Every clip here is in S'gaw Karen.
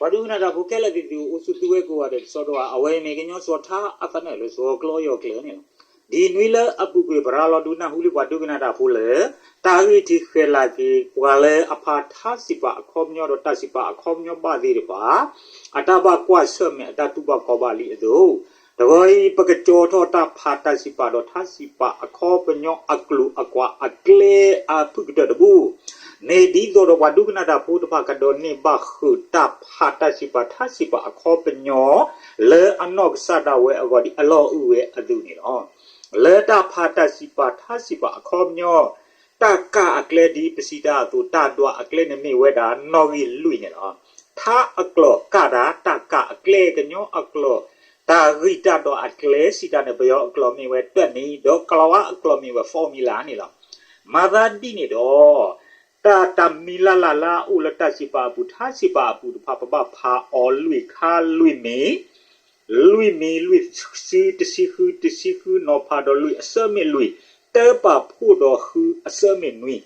ပှၤဒိကနၣ်တၢ်ဖိခဲလၢာ်သ့ၣ်သုးအိၣ်ဆူၣ်သုဝဲကိးဂၤဒဲးတဆီဒိၣ်ဧါ, အဝဲအံၤမ့ၢ်ကညီစီၤထါအသနၢၣ်လၢစီၤကျီယီၤကျဲၤန့ၣ်လီၤ. ဒ်နွံလၢအပူၤကွံာ် ပရၤလီၤဒုးနၢ်ဟူလံပှၤဒိကနၣ်တၢ်ဖိလၢ တၢ်ဂ့ၢ်ထံဃဲၤလၤက့ၤ ပှၤလၢအဖးထါစံးပာ်အခီပညီဒီးတၢ်စံးပာ်အခီပညီဘၣ်သ့ၣ်တဖၣ် အတၢ်ဘၣ်ကွၢ်ဆၢၣ်မဲာ်အတၢ်တူၢ်ဘၣ်ခီဘၣ်လံအသိး, တဂီၤအံၤ ပကကၠီထီၣ်တၢ်ဖးတၢ်စံးပာ်ဒီးထါစံးပာ်အခီပညီအကျိၤအကွာ်အကျဲအဖုၣ်ကတၢၢ်တဘိ မ့ၢ်ဒ်သိးဒီးပှၤဒိကနၣ်တၢ်ဖိတဖၣ်ကဒိးန့ၢ်ဘၣ်ဃုာ်တၢ်ဖးတၢ်စံးပာ်ထါစံးပာ်အခီပညီ လၢအနီၢ်ကစၢ်ဒၣ်ဝဲအဂီၢ်ဒ်အလီၢ်အိၣ်ဝဲအသိးန့ၣ်လီၤ. လၢတၢ်ဖးတၢ်စံးပာ်ထါစံးပာ်အခီပညီ တၢ်ကၢ်အကျဲဒ်ပစံးတၢ်အသိး တၢ်ဒွးအကျဲန့ၣ်မ့ၢ်ဝဲဒၣ်နီၣ်ဂံၢ်လွံၢ်န့ၣ်လီၤ. ထါအကျိာ်ကၢ်တၢ် တၢ်ကၢ်အကျဲ ကညီအကျိာ် တၢ်ဂံၢ်တၢ်ဒွးအကျဲစံးတၢ်န့ၣ် ပယီၤအကျိာ်မ့ၢ်ဝဲ technique ဒီးကလၤဝါအကျိာ်မ့ၢ်ဝဲ formula န့ၣ်လီၤ. မၤသးဒ်န့ၣ်ဒီး တၢ်တၢ်မံၤလၢ်လၢ်လၢအအိၣ်လၢတၢ်စံးပာ်အပူၤ ထါစံးပာ်အပူၤတဖၣ် ပဘၣ်ဖးအီၤလွံၢ်ခါလွံၢ်မံၤ လွံၢ်မံၤလွံၢ်စု တဆံဃု တဆံဃု နီၤဖးဒီးလွံၢ်အဆၢမ့ၢ်လွံၢ် တၢပာ်ဖှိၣ်ဒီးဃုအဆၢမ့ၢ်နွံ,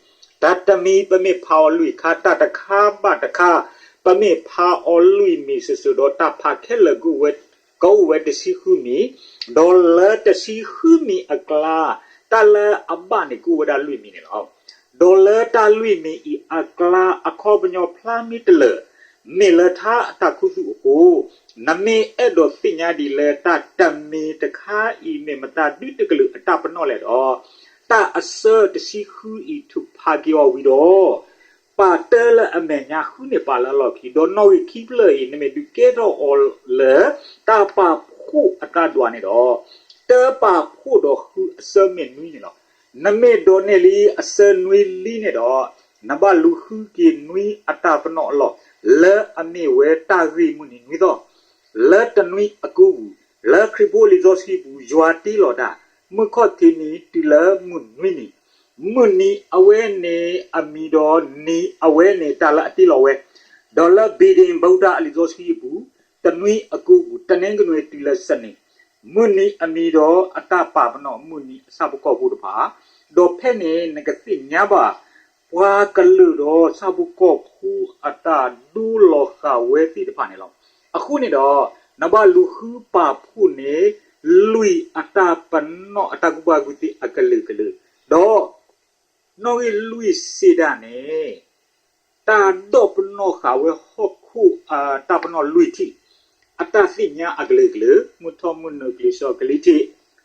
တၢ်တမံၤပမ့ၢ်ဖးအီၤလွံၢ်ခါ တၢ်တခါဘၣ်တခါ ပမ့ၢ်ဖးအီၤလွံၢ်မံၤစိၤစိၤဒီး တၢ်ဖးခဲလၢာ်ကအိၣ်ဝဲတဆံဃုမံၤ, ဒီးလၢတဆံဃုမံၤအကျါ တၢ်လၢအဘၣ်န့ၣ်ကအိၣ်ဝဲဒၣ်လွံၢ်မံၤန့ၣ်လီၤ. ဒီးလၢတၢ်လွံၢ်မံၤအံၤအကျါ အခီပညီဖျါမ့ၢ်တလၢာ် မ့ၢ်လၢထါအတၢ်ခူသူၣ်အဃိ, နမ့ၢ်အဲၣ်ဒိးသ့ၣ်ညါဒ်လဲၣ် တၢ်တမံၤတခါအံၤမ့ၢ်မတၤဒုတကလုာ်အတၢ်ပနီၣ်လဲၣ်ဒီး, တၢ်အဆၢတဆံဃုအံၤထုးဖးက့ၤအီၤဝံၤဒီး ပာ်တၢလၢအမဲာ်ညါ ဃုန့ၢ်ပာ်လၢအလီၢ်ခံ, ဒီးနီၣ်ဂံၢ်ခံဖျၢၣ်အံၤ နမ့ၢ်ဒုးကဲထီၣ်အီၤလၢ တၢ်ပာ်ဖှိၣ်အတၢ်ဒွးန့ၣ်ဒီး, တၢပာ်ဖှိၣ်ဒီးဃုအဆၢမ့ၢ်နွံန့ၣ်လီၤ. နမ့ၢ်ဒိးန့ၢ်လံအဆၢနွံလံန့ၣ်ဒီး, နဘၣ်လူၤဃုက့ၤနွံအတၢ်ပနီၣ်အလီၢ် လၢအမ့ၢ်ဝဲတၢ်ဂ့ၢ်မုၢ်နံၤနွံသီ လၢတနွံအကိးပူၤ, လၢခရံာ်ဖိလံာ်စီဆှံပူၤ ယွၤတ့လီၤတၢ် မုၢ်ခီၣ်ထံးနံၤတုၤလၢမုၢ်နွံနံၤ, မုၢ်နံၤအဝဲန့ၣ်အမံၤဒီးနံၤအဝဲန့ၣ် တၢ်လၢအတ့လီၤဝဲ, ဒီးလၢ ဘံဒ့ၣ် ဘုဒ္ဓ အလံာ်စီဆှံအပူၤ, တနွံအကိးပူၤ တနင်္ဂနွေ တုၤလၢ စနေ, မုၢ်နံၤအမံၤဒီးအတၢ်ပာ်ပနီၣ်မုၢ်နံၤအဆၣ်ဖိကီၢ်ဖိတဖၣ်, ဒီးဖဲန့ၣ်နကသ့ၣ်ညါဘၣ် ပှၤကလုာ်ဒီးဆၣ်ဖိကီၢ်ဖိအတၢ်ဒိလီၤဃာ်ဝဲသ့ၣ်တဖၣ်န့ၣ်လီၤ. အဃိန့ၣ်ဒီး နဘၣ်လူၤဃုပာ်ဖှိၣ်န့ၢ် လွံၢ်အတၢ်ပနီၣ်အတၢ်ကူၣ်ဘၣ်ကူၣ်သ့အကလုာ်ကလုာ်, ဒီး နီၣ်ဂံၢ်လွံၢ်စ့ၢ်ဒၣ်န့ၣ် တၢ်ဒိးပနီၣ်ဃာ်ဝဲဟီၣ်ခိၣ်အတၢ်ပနီၣ်လွံၢ်ထံၣ်, အတၢ်သ့ၣ်ညါအကလုာ်ကလုာ်, မုၢ်ထီၣ်မုၢ်နုာ်ကလံၤစိးကလံၤ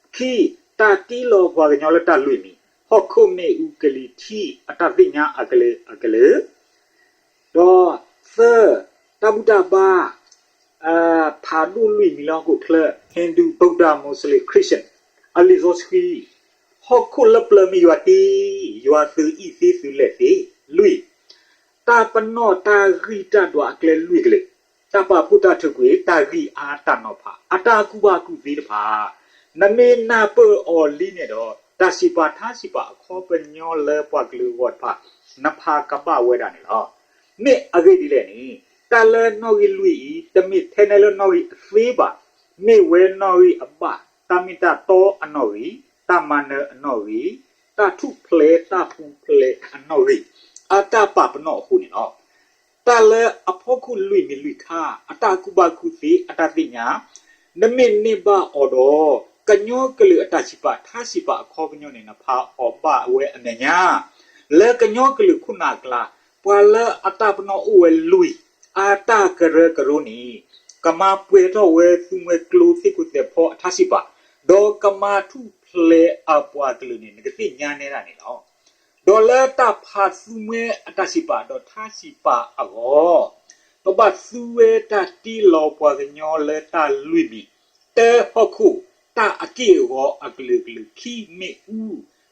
ထံး, ခံ, တၢ်တ့လီၤပှၤကညီလၢတၢ်လွံၢ်မံၤ, ဟီၣ်ခိၣ်မ့ၣ်အူကလံၤထံး အတၢ်သ့ၣ်ညါအကလုာ်ကလုာ် ဒီးသၢ, တၢ်ဘူၣ်တၢ်ဘါ ဖးဒိၣ်လွံၢ်မံၤလၢဟီၣ်ခိၣ်ချၢ, Hindu, Buddha, Muslim, Christian, အလံာ်စီဆှံ, ဟီၣ်ခိၣ်လၢပျၢၤမ့ၢ်ယွၤတ့, ယွၤသုးအံၣ်သ့သုးလဲၣ်သ့, လွံၢ်, တၢ်ပနီၣ်တၢ်ဂံၢ်တၢ်ဒွးအကျဲလွံၢ်ကလုာ်, တၢ်ပာ်ဖှိၣ်တၢ်ထုးကွံာ် တၢ်ဂံၢ်အါတၢ်နီၤဖး အတၢ်ကူၣ်ဘၣ်ကူၣ်သ့တဖၣ်, နမ့ၢ်နၢ်ပၢၢ်အီၤလံန့ၣ်ဒီး တၢ်စံးပာ်ထါစံးပာ်အခီပညီလၢပှၤကလုာ်အဂီၢ်တဖၣ် နဖးကဘၣ်ဝဲဒၣ်န့ၣ်လီၤ. မ့ၢ်အဂ့ၢ်ဒ်လဲၣ်န့ၣ်, တၢ်လၢနီၣ်ဂံၢ်လွံၢ်အံၤ တမ့ၢ်ထဲန့ၣ်လၢနီၣ်ဂံၢ်အသ့ဘၣ်, မ့ၢ်ဝဲနီၣ်ဂံၢ်အဘၣ်, တၢ်မ့ၢ်တၢ်တီအနီၣ်ဂံၢ်, တၢ်မၤနၢၤအနီၣ်ဂံၢ်, တၢ်ထူၣ်ဖျဲးတၢ်ပူၤဖျဲးအနီၣ်ဂံၢ်, အတၢ်ပာ်ပနီၣ်အဃိန့ၣ်လီၤ. တၢ်လၢအဖီခိၣ်လွံၢ်မံၤလွံၢ်ခါ အတၢ်ကူၣ်ဘၣ်ကူၣ်သ့အတၢ်သ့ၣ်ညါ, နမ့ၢ်န့ၢ်ဘၣ်အီၤဒီး ကညီကလုာ်အတၢ်စံးပာ်ထါစံးပာ်အခီပညီန့ၣ် နဖးအီၤဘၣ်ဝဲအမဲာ်ညါ, လၢကညီကလုာ်ခိၣ်နၢ်အကျါ, ပှၤလၢအတၢ်ပနီၣ်အိၣ်ဝဲလွံၢ်, အတၢ်ကရၢကရိန့ၣ် ကမၤပှဲၤထီၣ်ဝဲသူမှဲကျိသ့ၣ်ခိၣ်သဲးဖီအထါစံးပာ်, ဒီးကမၤထူၣ်ဖျဲးအပှၤကလုာ်န့ၣ် နကသ့ၣ်ညါနဲဒၣ်န့ၣ်လီၤ. ဒီးလၢတၢ်ဖးသူမှဲအတၢ်စံးပာ်ဒီးထါစံးပာ်အဂီၢ်, ပဘၣ်သူဝဲတၢ်တ့လီၤပှၤကညီလၢတၢ်လွံၢ်မံၤ, တၢဟီၣ်ခိၣ်, တၢ်အက့ၢ်အဂီၤအကလုာ်ကလုာ်, ခံမ့ၣ်အူ,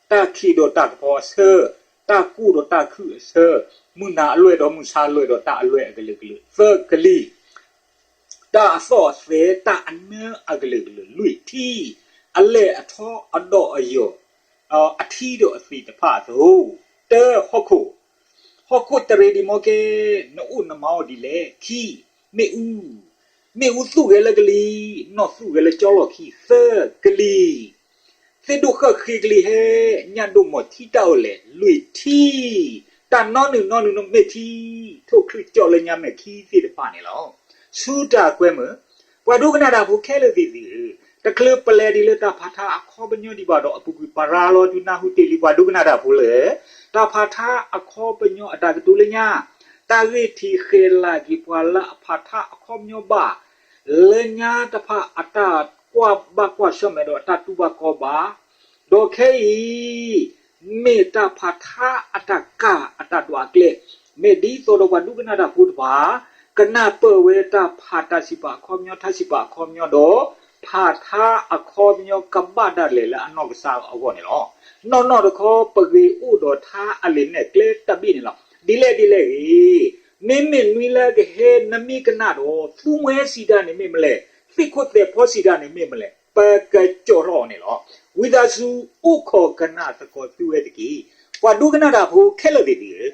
တၢ်ခံးဒီးတၢ်ကပီၤအဆၢ, တၢ်ကိၢ်ဒီးတၢ်ခုၣ်အဆၢ, မုၢ်နၤအလွဲၢ်ဒီးမုၢ်ဆါအလွဲၢ်ဒီးတၢ်အလွဲၢ်အကလုာ်ကလုာ်, သၢကလံၤ တၢ်အသီၣ်အသဲ တၢ်အနၢအကလုာ်ကလုာ်, လွံၢ်ထံ, အလဲၢ်အထီအဒီးအယီၢ်, အထံဒီးအသံးတဖၣ်အသိး, တၢဟီၣ်ခိၣ်, ဟီၣ်ခိၣ်တရံးဒံးမီကဲ, နအိၣ်နမၤအီၤဒ်လဲၣ်, ခံ, မ့ၣ်အူ, မ့ၣ်အူသူၣ်ဂဲၤလၢကလံၤ, နီၣ်သူၣ်ဂဲၤလၢကၠီလီၢ်ခံ, သၢကလံၤ သ့ၣ်ဒိၣ်ဃၢၣ်ဃ့ကလံၤဟဲ, ညၣ်ဒိၣ်မီၤထံတၢ်အိၣ်လဲၣ်, လွံၢ်ထံ, တၢ်နီနုာ်နီနုာ်န့ၣ်မ့ၢ်ထံ ထိၣ်ချုးကၠီၣ်လၢညါမဲာ်ခံသ့ၣ်တဖၣ်န့ၣ်လီၤ. ဆူတၢ်ကွဲမုာ်, ပှၤဒိကနၣ်တၢ်ဖိခဲလၢာ်သ့ၣ်သုဧၢ, တချုးပလဲၤဒ်လၢတၢ်ဖးထါအခီပညီဒံးဘၣ်ဒီး အပူၤကွံာ်ပရၤလီၤတုၤနၢ်ဟူတ့ၢ်လံပှၤဒိကနၣ်တၢ်ဖိလၢ တၢ်ဖးထါအခီပညီအတၢ်ကတိၤလၢညါ, တၢ်ဂ့ၢ်ထံၣ်ဃဲၤလၤက့ၤပှၤလၢအဖးထါအခီပညီဘၣ် လၢညါတဖၣ်အတၢ်ကွၢ်ဘၣ်ကွၢ်ဆၢၣ်မဲာ်ဒီးအတၢ်တူၢ်ဘၣ်ခီဘၣ်, ဒီးခဲအံၤ မ့ၢ်တၢ်ဖးထါအတၢ်ကၢ်အတၢ်ဒွးအကျဲ, မ့ၢ်ဒ်သိးဒီးပှၤဒိကနၣ်တၢ်ဖိတဖၣ် ကနၢ်ပၢၢ်ဝဲတၢ်ဖးတၢ်စံးပာ်အခီပညီ ထါစံးပာ်အခီပညီဒီး ဖးထါအခီပညီကဘၣ်ဒၣ်လဲာ်လၢအနီၢ်ကစၢ်အဂီၢ်န့ၣ်လီၤ. နီၢ်နီၢ်တခီ ပဂ့ၤအိၣ်ဒီးထါအလံာ်နဲၣ်ကျဲတဘ့ၣ်န့ၣ်လီၤ. ဒ်လဲၣ်ဒ်လဲၣ်ဂ့ၤ မ့မ့ၢ်နွံလၢကဟဲနမ့ၢ်ကနၣ်ဒီး သူမှဲစံးတၢ်န့ၣ်မ့ၢ်မလဲၣ်, သ့ၣ်ခိၣ်သဲးဖီစံးတၢ်န့ၣ်မ့ၢ်မလဲၣ်, ပကကၠီၣ်ထီၣ်အီၤန့ၣ်လီၤ. ဝံသးစူၤအိၣ်ခိးကနၣ်သကိးသုဝဲတက့ၢ်. ပှၤဒိကနၣ်တၢ်ဖိခဲလၢာ်သ့ၣ်သုဧၢ,